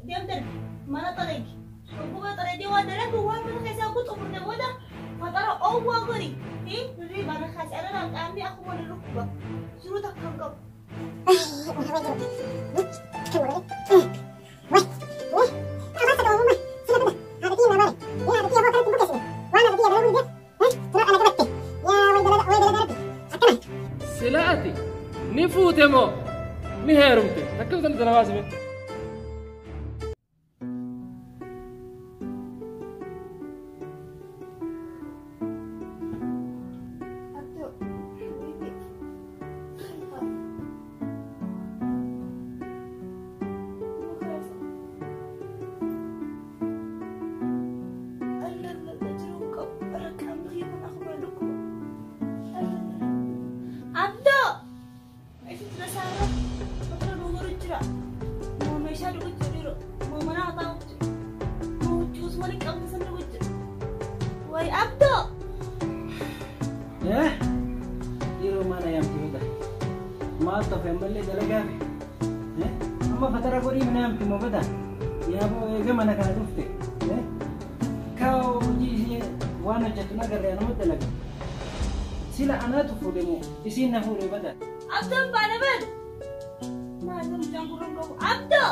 Deem darbi mana xaragi. Dhukkuba xaragee waan dalagu waan mana keessaa guutu xumurte booda fatara oowwaa godhi. Hirriba na kaase araraan qaamni akkuma na dhukkuba. Jiruu takka hin qabu. Sila ati ni fuute moo ni heerumte? Takka utan tana baasime. Abdoo, habibi. Abdoo! Isitti tasaarra bakka dhuguuru jira. Moo meeshaa dhugu jiru. Moo mana haxaa'u jira. Moo huccuus waliin qabne san dhugu jira. Wayi Abdoo! Eh? Yeroo mana yaamti bada. Maal tafe ammallee dalagaa fi? Eh? Amma fatara godhii mana yaamti moo bada? Yaaboo eega mana kana dhufte. Eh? Kaa hojii ishee waan hojjettu nagarree anuma dalaga. Sila anaatu fuudhe moo isiin na fuudhe bada? Abdoon baana bal! Maal mucaan kun qabu? Abdoo!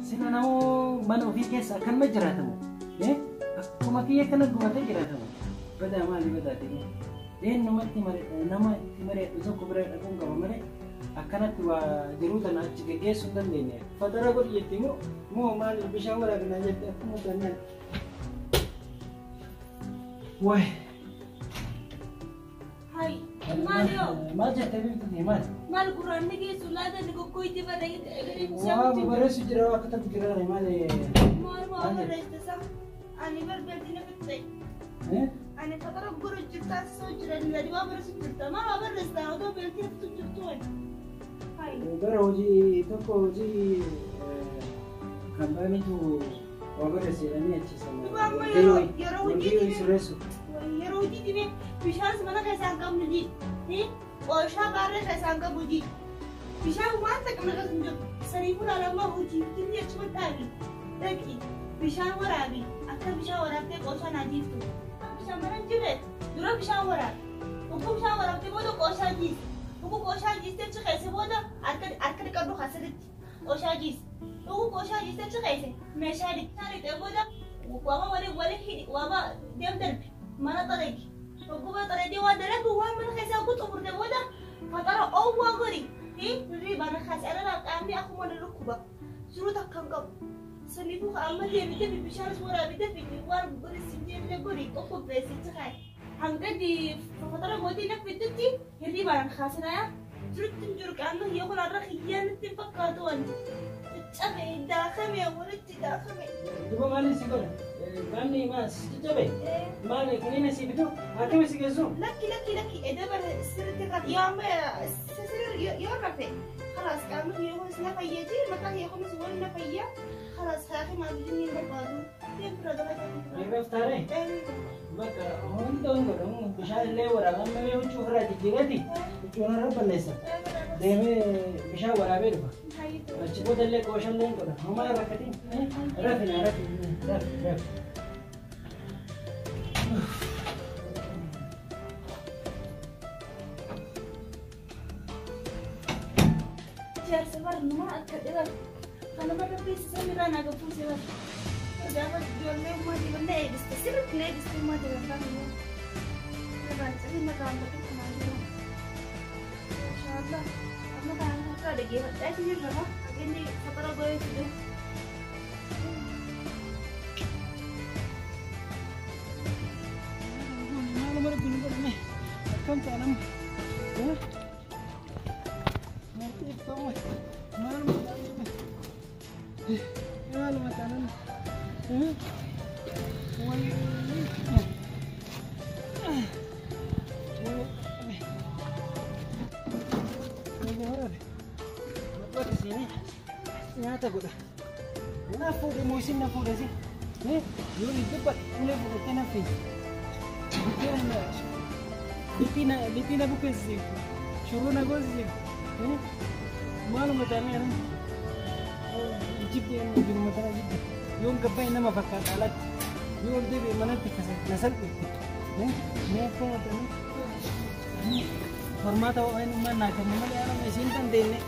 Sila namoo mana ofii keessa akkanuma jiraatamu. Eh? Akkuma kiyya kana gubatee jiraatamu. Badaa maali badaa ta'e? Eenyumatti nama itti mari'adhu tokko bira dhaquun qaba malee akkanatti waa jiruu tana achi geggeessuu hin dandeenye. Fatara godhi jetti moo moo maali bishaan waraabinaa jette akkuma gannaan. Waay. Hai, maal yoo? Maal jettee bifti maali? Maal gurraan ni geessu laata ni goggooyti bara Waa barreessu jira waa katabu jira maali? Maal waa barreessite sa? Ani barbeelti na fixxe. Eh? Ani fatara gurra jirta soo jira ni gadi waa barreessu jirta. Maal waa barreessita otoo beelti na fixu jirtu wani. Hai. Bara hojii tokko hojii kaampaaniitu waa barreesse jedhanii achi sana. Duba amma yeroo hojii Walgahii sirreessu. Yeroo hojii dhibee bishaan mana keessaa hin qabnu ji. Qooshaa baarree keessaa hin qabu ji. Bishaan waan takka mana keessa hin jiru. Saniifuu laalammaa hojii inni achuma dhaabi. Dhaqi bishaan waraabi. Akka bishaan waraabtee qooshaa naa jiiftu. Bishaan mana hin jirre dura bishaan waraabi. Ugguu bishaan waraabtee booda qooshaa jiisi. Ugguu qooshaa jiistee achi keessa booda harka dhiqadhu asirratti qooshaa jiisi. Ugguu qooshaa jiistee achi keessa meeshaa dhiqee booda waama waliin waliin hidhi waama deem darbi mana xaragi. Dhukkuba xaragee waan dalagu waan mana keessaa guutu xumurte booda fatara oowwaa godhi. Hirriba na kaase araraan qaamni akkuma na dhukkuba. Jiruu takka hin qabu. Saniifuu amma deebitee fi bishaanis waraabitee fi waan godhi siin deebitee godhi qoqqobbeessichi kaaye. Hanga fatara gootii na fiddutti hirriba na kaasinaya. Jirutti hin jiru qaamni kiyya kun har'a kiyyaan itti hin fakkaatu wanti. Caccabee daakame walitti daakame. Duba maali si godha? Qaamni maal si caccabe? Maali kiniina si bitu? Akkami si geessu? Lakki lakki lakki edda bara sirriitti rafe yoo amma sirri yoo rafe خلاص qaamni kiyya kunis na fayyee mataa kiyya kunis wal na fayyaa خلاص haaqi maal inni hin barbaadu. Deem bira dalagaa. Ni raftaare? Bakka hunda hin godhamu bishaan illee waraabaa malee huccuu ofirraa jijjiirati huccuu irra balleessa. Deemee bishaan waraabee dhufa. Achi booda illee qoosha illee hin godha. Homaa hin rakkatin. Rafi naa rafi rafi rafi. Jaarsa barnuma akka dhiban kanuma rabbiin samiirraa naa gabbuuse bar. Gaafa ijoollee ummaa diban na eebbiste sirriitti na eebbiste ummaa diban baafne. Irraan cabee maqaan bakka kanaan jiru. Inshaallah amma kanaan harkaa dhaggeeffadhaa isin jirra haa inni fatara goyee fide. Maaluma rabbiin hin godhame akkam ta'a nama? Marti ibsamu maaluma ta'a maaluma ta'a nama? Nyaata godha. Na fuudhe moo isin na fuudhe si? Yoo ni dubbadhe ulee fuudhattee na fiigi. Lixii na bukeessisiiftu. Shuruu na goosisiiftu. Maaluma taanee nama? Jibbi amma jiruma tana jibbi. Yoon gabbaa'e nama fakkaata alatti. Yoo ol deebi'e manatti na salphifte. Mee akkuma ta'e hormaata eenyummaan naa kenna malee anuma isiin dandeenye.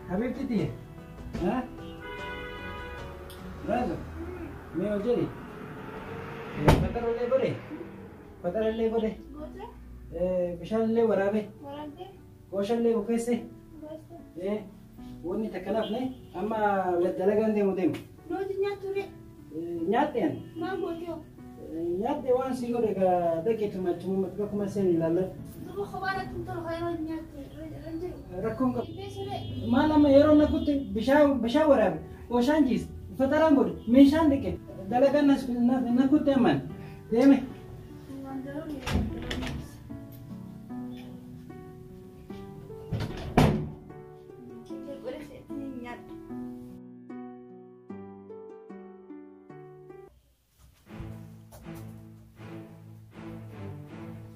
حبيبتي تي ها لازم مين وجري فترة اللي بري فترة اللي بري بشان اللي ورابي كوشن اللي وكيسي ايه وني تكلفني اما للدلقة عندي مديم نياتين ما قلت نياتي وان سيقول لك دقيت ما تموت بكم سن لا ركون ما لما يرونا كنت بشاور وشان جيس فتران قول ميشان دك دلقة الناس نكوت أمان ديمه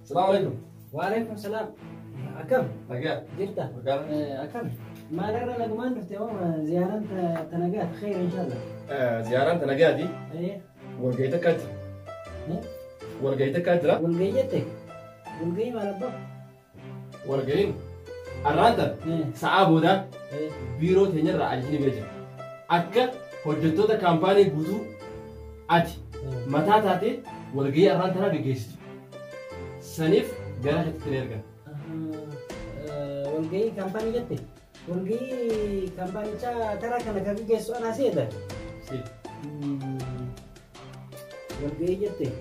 السلام عليكم. وعليكم السلام. أكم؟ نجاة. جدة. أكم؟ ما نرى لقمان نفتهم زيارة تنجاة خير إن شاء الله. زيارة تنجاة دي؟ إيه. ولقيتك أنت. ولقيتك أنت لا؟ ولقيتك. ولقي ما ربك. ولقين. الرانتا. ساعة بودا. بيرو تنجر على جنب بيجي. أكا هجتو تا كامباني جوزو أتي. متى تاتي ولقي الرانتا لا بيجيست. سنيف جرحت تنرجع. والجي كمباني جتي. والجي كمباني تشا ترى كان كذي جيسو أنا سيدا. سيد. والجي جتي.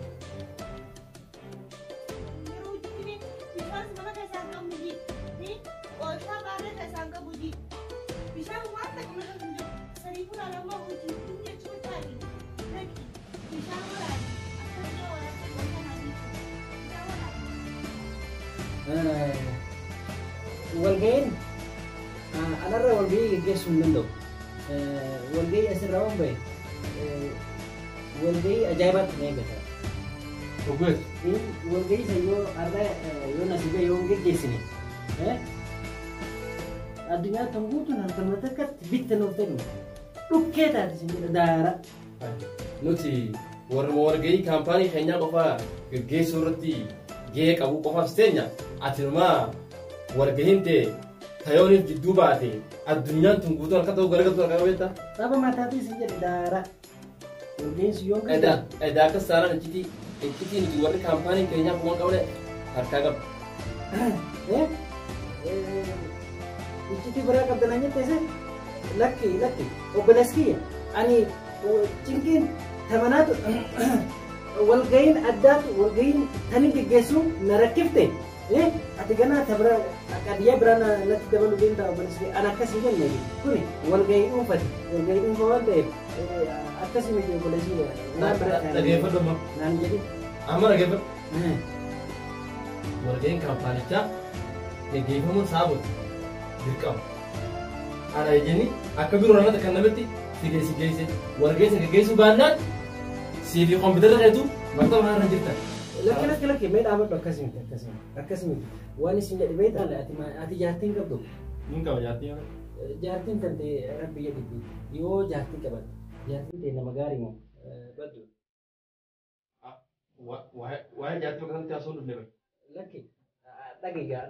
والجين أنا رأى والجي جيس من دو والجي أسر راون بي والجي أجايبات نيجا Ogees. Walgahii san yoo har'a yoo nasiiba yoo hin geggeessine addunyaa tan guutuun halkan takkatti bitta nuuf ta'u dhukkee taate sin jedha daara. Nuti warra walgahii kaampaanii keenyaa qofaa geggeessuu irratti gahee qabu qofaaf teenya atinumaa walgahiin ta'e tayooniif jidduu baate addunyaan tun guutuun akka ta'u garagaltu argaa beektaa? Tapha mataatii sin jedhe daara. Walgahiin sun yoo Edaa edaa akkas taanaan iccitii iccitii nuti warri kaampaanii keenyaa kuman qabne harkaa qabna. Iccitii biraa qabda naan jette isin lakki lakki obboleessi kiyya ani cinqiin tamanaatu walgahiin addaatu walgahiin tani geggeessu na rakkifte ati ganaa tabira qadiyyaa biraa natti dabalu deemta obboleessi kiyya ani akkas hin jenne kuni walgahii dhuunfati walgahii dhuunfa waan ta'eef akkasii miti obboleessi kiyya waan biraa Dhageeffadhu amma. naan jedhi. Amma dhageeffadhu. Walgahiin kaampaanichaa geggeeffamuun saabuti dirqama. Ana jenni akka biroo namatti kan namatti si geessi geesse walgahii sana geggeessuu baannaan sii fi kompiitarra keetu maktaba kanarra jirtan. Lakki lakki lakki mee dhaabadhu akkasii miti akkasii miti akkasii miti waan isin jedhe beektaa ati ati jaartiin qabdu Nin qaba jaartii. Jaartiin kan ta'e rabbi jedhitti yoo jaartii qabatte jaartiin ta'e nama gaarii moo baddu. Waa'ee jaartii bakka sanatti haasa'uun dhufne bar. Lakki dhageegaa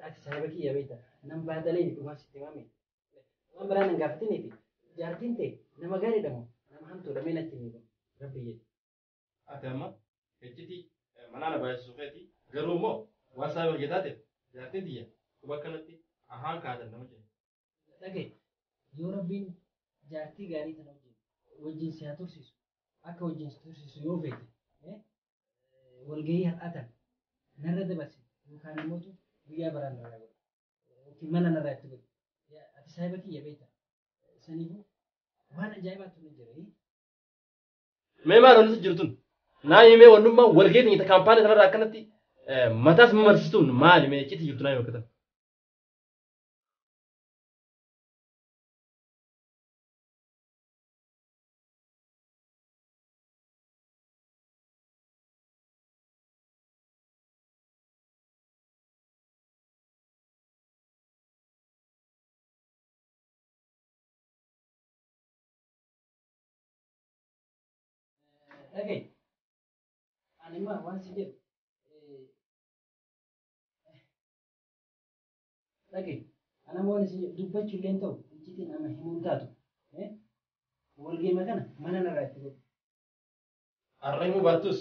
ati saahiba kiyya beekta nam baadalee dhugaa sitti himame waan biraa nan gaafatiniiti jaartiin ta'e nama gaariidha moo nama hamtuudha mee natti himi rabbi jedhi. Ati amma iccitii manaa na baay'isuu keeti garuu immoo waan saahiba kiyya taateef jaartiin tiyya quba akkanatti ahaan kaatan nama jedhe. Dhagee yoo rabbiin jaartii gaarii tana wajjin si haa tursiisu akka wajjin si tursiisu yoo feete walgahii har'aa tan narra dabarsi yookaan immoo guyyaa biraan narraa godhu yookiin mana narraa itti godhu ati saahiba kiyya beekta saniifuu waan ajaa'ibaatu ni jira. Mee maal wanti jirtun? Naa himee wannummaa walgahii tiyya kaampaanii sanarraa akkanatti mataas mamarsistuun maali mee iccitii jirtu naa hima akkatan. Dhagaye ani immoo waan si jedhu dhagaye ana waan si jedhu dubbachuu illee ta'u iccitiin nama himuun taatu walgeema kana mana narraa itti godhu. Har'a himuu baattus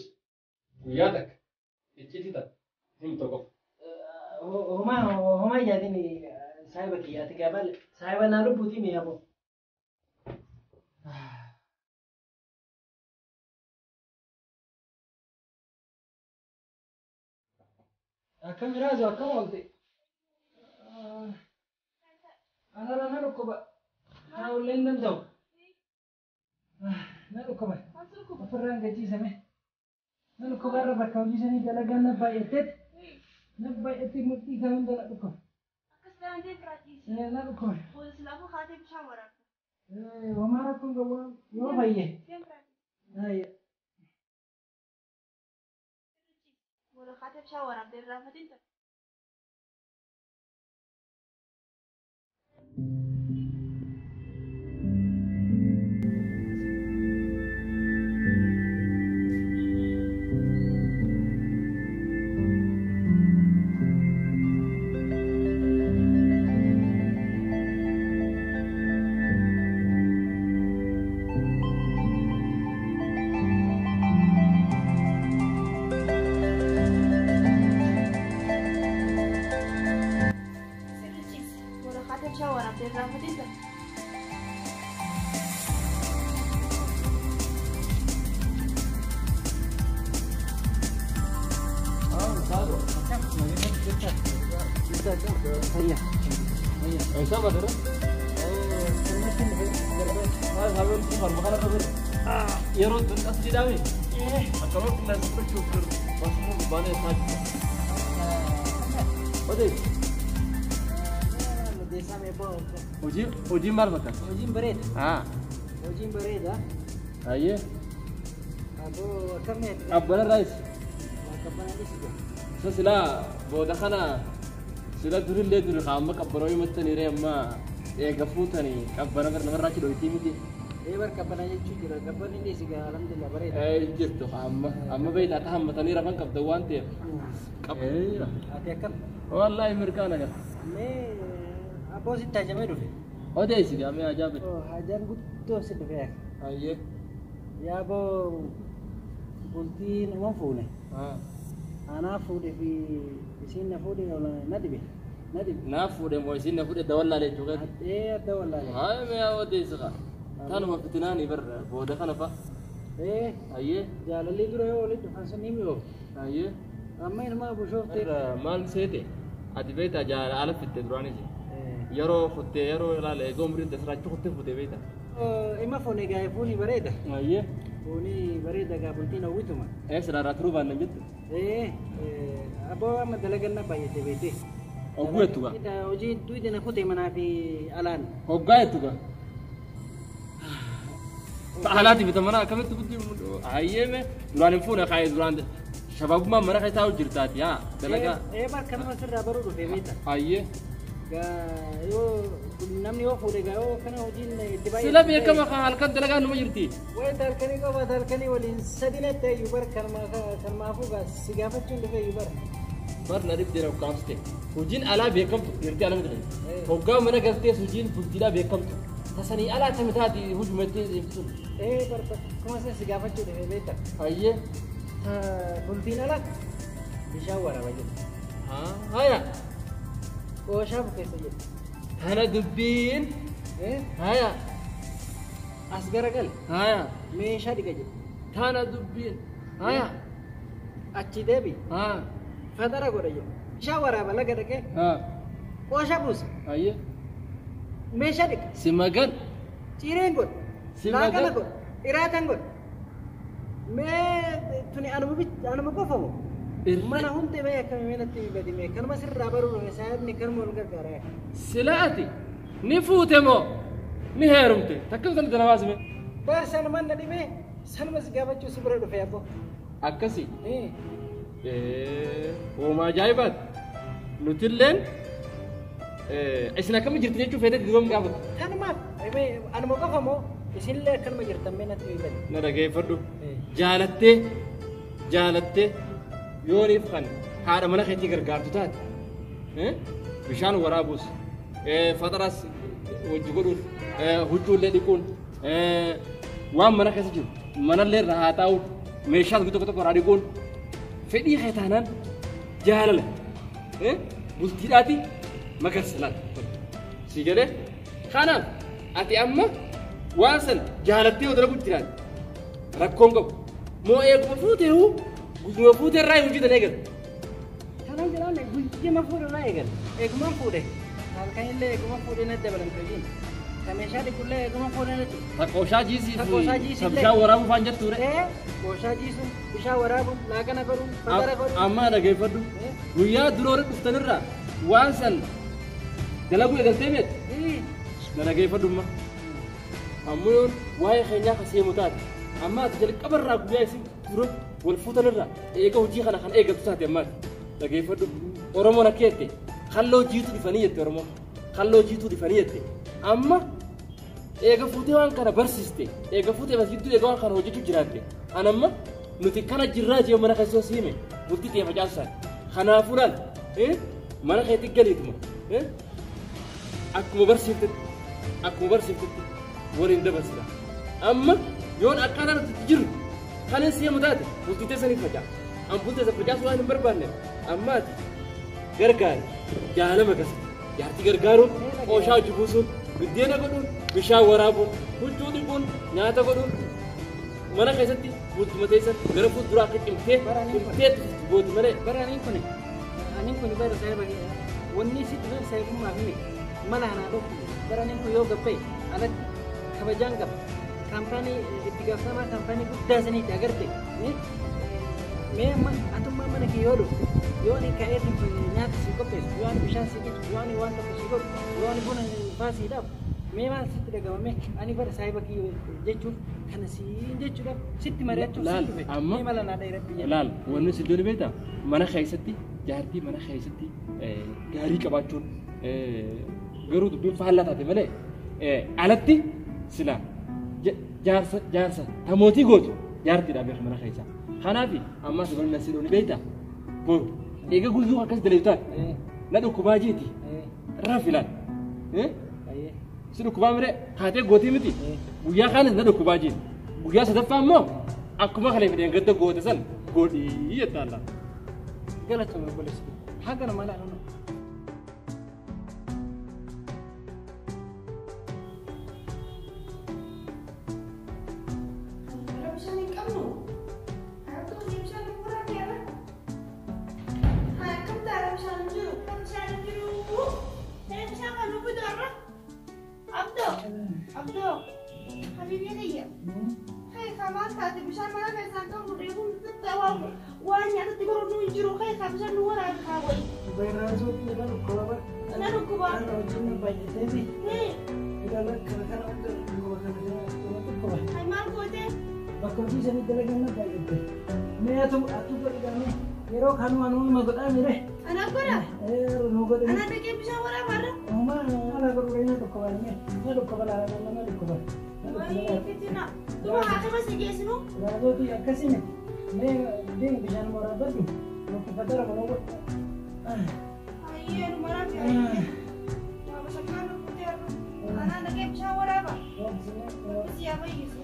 guyyaa takka iccitii takka himtu qofa. Homaa homaa ijaatiin saahiba kiyya ati gaabaa saahiba naa lubbuutii mee aboo. Akkam jiraazu akkam oolte? Anarra na dhukkuba. Taa'ullee hin danda'u. Na dhukkuba. Ofirraan gachiisame. Na dhukkuba irra bakka hojii sanii dalagaan na baay'atteet. Na baay'attee mudhii kan hunda na dhukkuba. Akkas ta'an deemraatiis. Na dhukkuba. Booda silaafuu haatee bishaan waraabda. Homaa rakkoon qabu yoo fayye. Deemraatiis. Booda haatee bishaan waraabda irraafatiin ta'a. Yeroo tun as jedhame akkanuma qilleensa fudhachuuf jiru basuma gubbaanee isaa jira. Odee hojiin maal fakkaata? Hojiin bareeda. Hojiin bareeda. Ayyee. Aboo akkamii? Abbana raayis. Qabbanaa dhiisi jira. Isa silaa booda kana sila durillee duri qaama qabbanoo himattanii amma eega fuutanii qabbana bara namarraa achi dhohitii miti. Ee bar qabbanaa jechuu jira. Qabbanni dhiisi gaa alhamdulillah bareeda. Ee jirtu amma amma beektaa ta hammatanii rafan qabdan waan ta'eef. Qabbanaa. Ati akkam? Wallaahi mirkaana gaa. Mee abboo sitti hajamee dhufe? Odeessi gaa mee ajaa'iba. Hajaan guddoo si dhufe. Hayyee. Yaaboo bultiin waan fuune. Anaa fuudhe fi isiin na fuudhe na dhibe. Na dhibe. Naa fuudhe moo isiin na fuudhe dawallaalee jechuudha. Ee adda wallaalee. Haaya mee odeessi gaa. Tanuma fitinaanii barra booda kana fa'a. Ee Hayyee. jaalalli dura yoo walitti dhufan sun ni mi'oofu. Hayyee. Amma ilmaa bushooftee. Maal seete ati beektaa jaala ala fitte duraanis. Yeroo futtee yeroo ilaala eegoo umriin tasiraachi kuttee fuute beektaa. Ima fuune gaa fuuni bareeda. Hayyee. Fuuni bareeda gaa bultiin hawwituma. Ee siraaraa turuu baannan jettu. Ee abboo amma dalaganna baay'ate beekte. Hogguu jettu gaa. Hojii duyda na kute manaa fi alaan. Hoggaa jettu gaa. Alaati bita mana akkamitti guddii hayyee mee duraan hin fuune kaayee duraan shabaabummaan mana keessa taa'u jirtaati haa dalagaa. Ee barkanuma sirraa baruu dhufe beekta. Hayyee. Gaa yoo namni yoo fuudhe gaa yoo kana hojiin itti baay'ate. Sila beekama kan halkan dalagaa numa jirti. Wayita halkanii qofa halkanii waliin sadinatti iyyuu bar kanmaafuu gaa si gaafachuun dhufe iyyuu bar. Bar na dhibdee na ukkaamsite. Hojiin alaa beekamtu dhiirtii ala miti. Hoggaa mana galtees hojiin bultiidhaa beekamtu. Tasanii alaa tami taati hujumattee deemtu. Ee bar kuma san si gaafachuu dhufe beekta. Hayyee. Bultiin ala bishaan waraaba jedhu. Haya. Qooshaa bukeessa jedhu. Kana dubbiin. Haya. As garagale. Haya. Meeshaa dhiqa jedhu. Tana dubbiin. Haya. Achi deebi. Haa. Fatara godha jedhu. Bishaan waraaba laga dhaqee. Haa. Qooshaa buusa. Hayyee. Meeshaa dhiqa. Si magan. Cireen godha. Si Laaqana magan. godha. Iraatan godha. Mee tuni anuma qofa moo? Mana hundi mee akkami mee natti gadi mee kanuma sirraa baruu dhufe saayibni kanuma wal gargaara. Sila ati ni fuute moo ni heerumte takka sana dalawaasime. Bar sanuma na dhibee sanuma si gaafachuu si bira dhufe abboo. Akkasi. Hooma ajaa'ibaati. Nutilleen isin akkami jirti jechuu feetee dibam gaafatu. Kanumaaf anuma qofa moo isinillee akkanuma jirtan mee natti gadi. Na dhageeffadhu. Jaalattee jaalattee yooniif kan haadha mana keetii gargaartu taate bishaan waraabuus faxaraas wajji godhuun huccuullee dhiquun waan mana keessa jiru manallee irra haa taa'uun meeshaa tokko tokko irraa dhiquun fedhii kee taanaan jaalala bultiidhaati magarsa laata si jedhee kanaaf ati amma waan san jaalattee yoo dalagu jiraate rakkoon qabu moo eeguma fuuteehu guyyuma fuutee irraa hojii eegalu. Kanaan jedhaan guyyuma fuudhe irraa eegalu. Eegumaan fuudhe. Halkanillee eeguma fuudhe natti dabalamte hojiin. Ka meeshaa dhiqullee eeguma fuudhe natti. Qooshaa jiisii Qooshaa jiisii illee. bishaan waraabuu faan jettuure. Ee qooshaa jiisuun bishaan waraabuun laaqana godhuun fatara godhuun. Amma dhageeffadhu. Guyyaa dura warra dhuftanirraa waan san dalaguu eegaltee beektu. Na dhageeffadhu amma. Ammoo yoon waa'ee keenyaa kan seemu taate amma ati jalqabarraa guyyaa isin dura wal fuutanirraa eega hojii kana kan eegaltu taate ammaati. Dhageeffadhu. Oromoon akka jette kalloo jiituu dhifanii jette Oromoon. Kalloo jiituu dhifanii jette. Amma eega fuutee waan kana barsiiste eega fuutee bas gidduu eega waan kana hojjechuu jiraatte anamma nuti kana jirraa jee mana keessoo siime bultii ta'e facaasu kanaafuu laal mana keetti galiituma akkuma barsiiftetti waliin dabarsita amma yoon akkaataa nuti itti jirru kan hin seemu taate bultii teessaniif faca'a an bultii teessan facaasu waan hin barbaanne amma ati gargaari jaalama akkasitti jaartii gargaaruun qooshaa hojii buusuun buddeena godhuun bishaan waraabuun huccuu dhiquun nyaata godhuun mana keessatti bultuma teessan gara fuulduraa akka cimtee cimtee gooti malee. Bara aniin kun bara saayiba wanni si dhufe saayibummaa fi mala anaa dhuftu bara aniin kun yoo gabbee alatti kabajaan qaba kaampaanii itti gaafatamaa kaampaanii guddaa saniitti agarte mee amma atummaa mana kee yoo dhufte yoo ani ka'eetiin nyaata si qopheessu yoo ani bishaan si dhiqu yoo ani waan tokko si godhu yoo ani buna faasii dhaabu Mee maal sitti dhagahame? Ani bara saahiba kiyya jechuun kana siin jechuudhaaf sitti mari'achuuf Laal, sitti dhufe. amma- Mee mala naa dhahi rabbi jedhe. Laal, wanni si dole beektaa? Mana keessatti jaartii mana keessatti gaarii qabaachuun garuu dubbiin faallaa taate malee alatti sila jaarsa jaarsa ta mootii gootu jaartiidha beeku mana keessa. Kanaaf ammas wanni si dole beektaa? Boru eega guyyuu akkas daleetu taate na dhukkubaa jeeti rafi laal. Si dhukkubaa mire haatee gootii miti guyyaa kaanis na dhukkubaa jeeti guyyaa sadaffaa immoo akkuma kana fideen gadda goote san godhii jettaan laal. Galatoomi obboleessa. Haga nama laalu. Bishaan hin qabnu. Harka hojii bishaan hin waraabne. Haa, akkam ta'a bishaan hin jiru? Bishaan hin jiru. Bishaan kan nu fidu har'a. Abdoo, Abdoo, habiibii kiyya. Hee, kamaan taate bishaan mana keessaan qabnu deemuun nutti waamu. Waan nyaatatti godhannu hin jiru. Hee, kaa bishaan nu waraabe kaa wayi. Bayraasootti na dhukkuba bara. Na dhukkuba. Ana wajjin na baay'ateeti. Hee, Ilaala kana kana hunda dhukkuba kana kana na dhukkuba. hai maal gootee? Bakka hojii sanii dalagan na baay'atte. Mee atu atu godhame yeroo kanuma nuuma godhaa mire. Ana godha. Nu godhe. Ana dhaqee bishaan waraaba har'a. Uma ala godhu na dhukkuba mee na dhukkuba laala na dhukkuba. Na Wayii dhukkuba. fitina. Tuma haakima si geessinu. Raasootti akkasii miti. Mee deemi bishaan waraabadhu. Dhukkufatara mana godhu. Ayyee, nu maraabe. Waa masakkaan nu kutee har'a. Anaan dhaqee bishaan waraaba. Rabbi si haa fayyisu.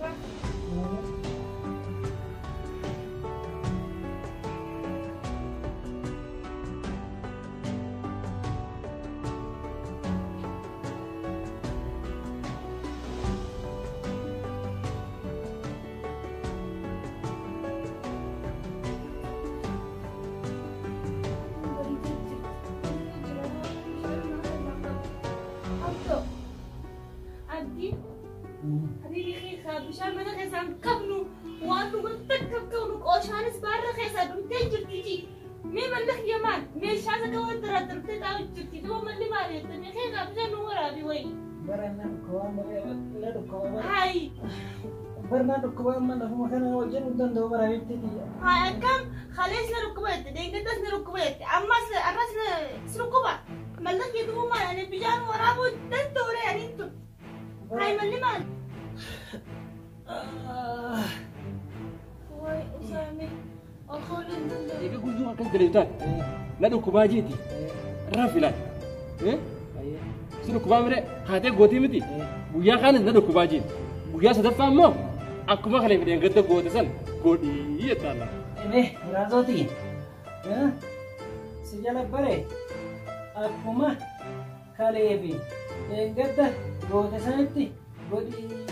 Abdoo, Abdii, habiibii kee bishaan mana keessaan qabnu waan nu takka qabnu qooshaanis baarra keessaa dhumtee jirti ji. Mee malli kiyya maal? Meeshaa isa qaban daraartee taa'u jirti. Duuba malli maal jettanii kee bishaan nu waraabi wayi. Bara na dhukkuba na dhukkuba bara. Hayi, Barna dhukkuba amma lafuma kana wajjin hin danda'u bara bitti. hayi akkam kalees na dhukkuba jette, deeggartas na dhukkuba jette, ammas arras si dhukkuba. Malli kiyya duuba maal? Ani bishaan waraabuu danda'u ani tun. Hayi malli maal? Wayi Usaame, okoon hin danda'u. Eega guyyuu akkas daleetu taate na dhukkubaa jeeti rafi laal. Si dhukkubaa mire haatee gootii miti guyyaa kaanis na dhukkubaa jeeti guyyaa sadaffaa immoo akkuma kana fideen gadda goote san godhii jettaan laal. Mee raasootti si jala bare akkuma kalee fi eeggadda goote sanitti godhii